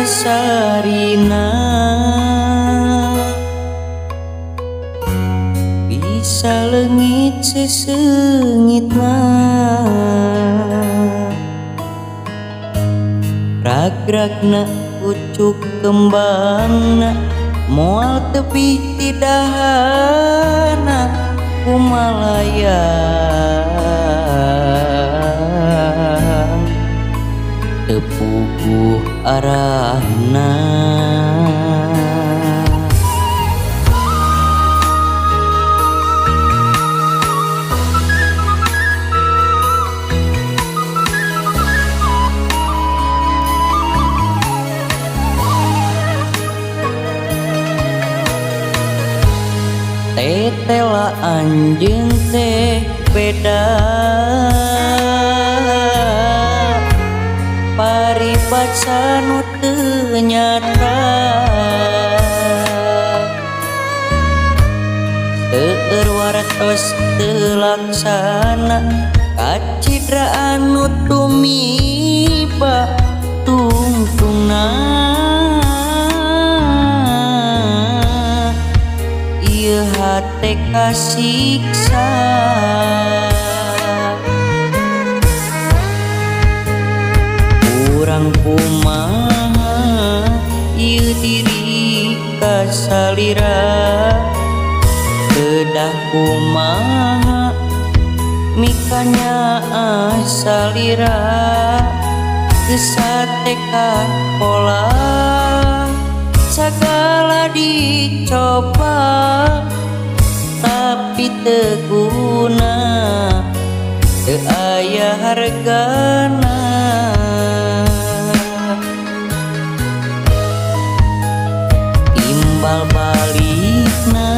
Sasarina bisa leungit seseungitna ragragna pucuk kembangna moal tebih tidahana kumalayang teu puguh arahna. Tetela anjeun teh beda paribasa nu teu nyata seueur wartos teu laksana kacidraan nu tumiba tungtungna. Ieu hate kasiksa urang kumaha ieu diri kasalira kedah kumaha mikanya asalira gesate ka pola sagala dicoba tapi teu guna teu aya hargana. Timbal balikna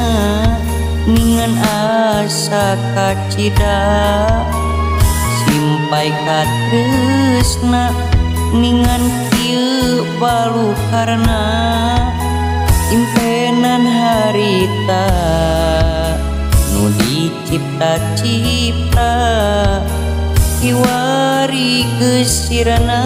ningan asa kacida simpai katresna ningan kieu balukarna impenan harita nu dicipta-cipta kiwari geus sirna.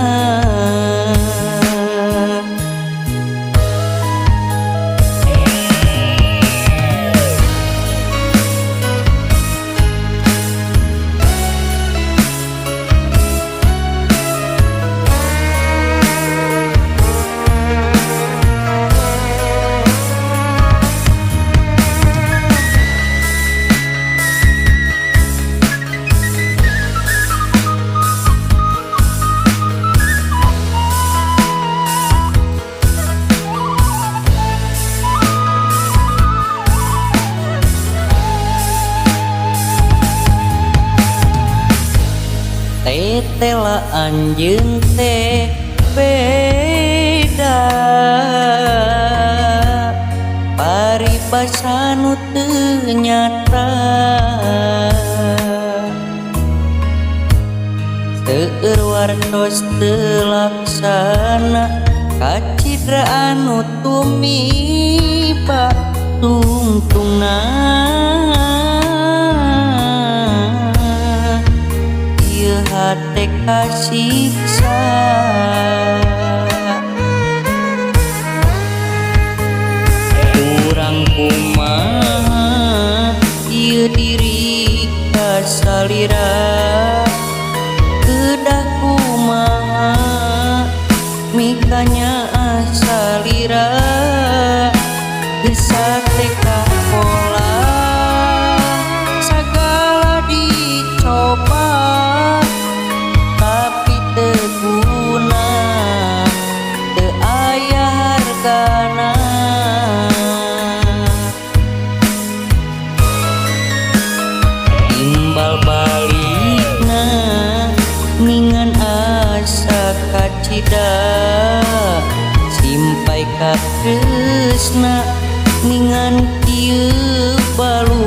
Tetela anjeun teh beda paribasa nu teu nyata seueur wartos teu laksana kacidraan nu tumiba tungtungna. Ieu hate kasiksa urang kumaha ieu diri kasalira kedah kumaha mikanya asalira gesate ka pola sagala dicoba tapi teu guna teu aya hargana. Timbal balikna ningan asa kacida simpai katresna ningan kieu balu.